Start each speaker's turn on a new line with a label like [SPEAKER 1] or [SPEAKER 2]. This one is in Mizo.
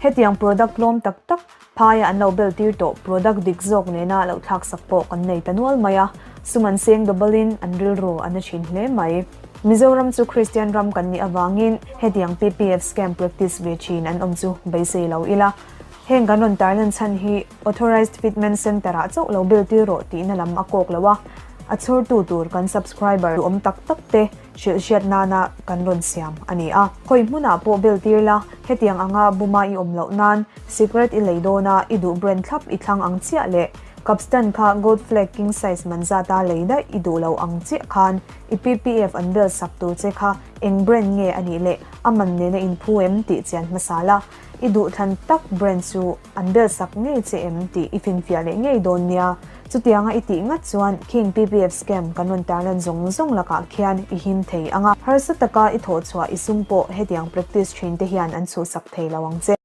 [SPEAKER 1] Hetiang product tlawm tak tak phaia an lo bel tir tawh product dik zawk nena lo thlak sak pawh kan nei ta nual mai a, sum an seng double in an rilru a na thin hle mai. Mizoram chu Kristian ram kan nih avangin hetiang PPF scam practice ve thin an awm chu beisei lo ila. Heng kan rawn tarlan chhan hi Authorized Fitment Centre ah chauh lo bel tir rawh tihna lam a kawk lo a, a chhawrtu tur kan subscriber duhawm tak tak te hrilh hriat nana kan rawn siam a ni a. Khawi hmunah pawh bel tir la, hetiang anga buma i awm loh nan cigarette i lei dawn a, i duh brand thlap i thlang ang chiah leh Capstan kha Gold Flake king size man zata lei daih i duh lo ang chiah khan i PPF an bel sak tur che kha eng brand nge a nih leh a man nena inphu em tih chian hmasa la. I duhthlan tak brand chu an bel sak ngei che em tih i finfiah leh ngei dawn nia. Chutianga i tih ngat chuan khing PPF scam kan rawn tarlan zawng zawng lakah khian i him thei ang a. Harsa taka i thawhchhuah i sum pawh hetiang practice thin te hian an chhuhsak thei lo ang che.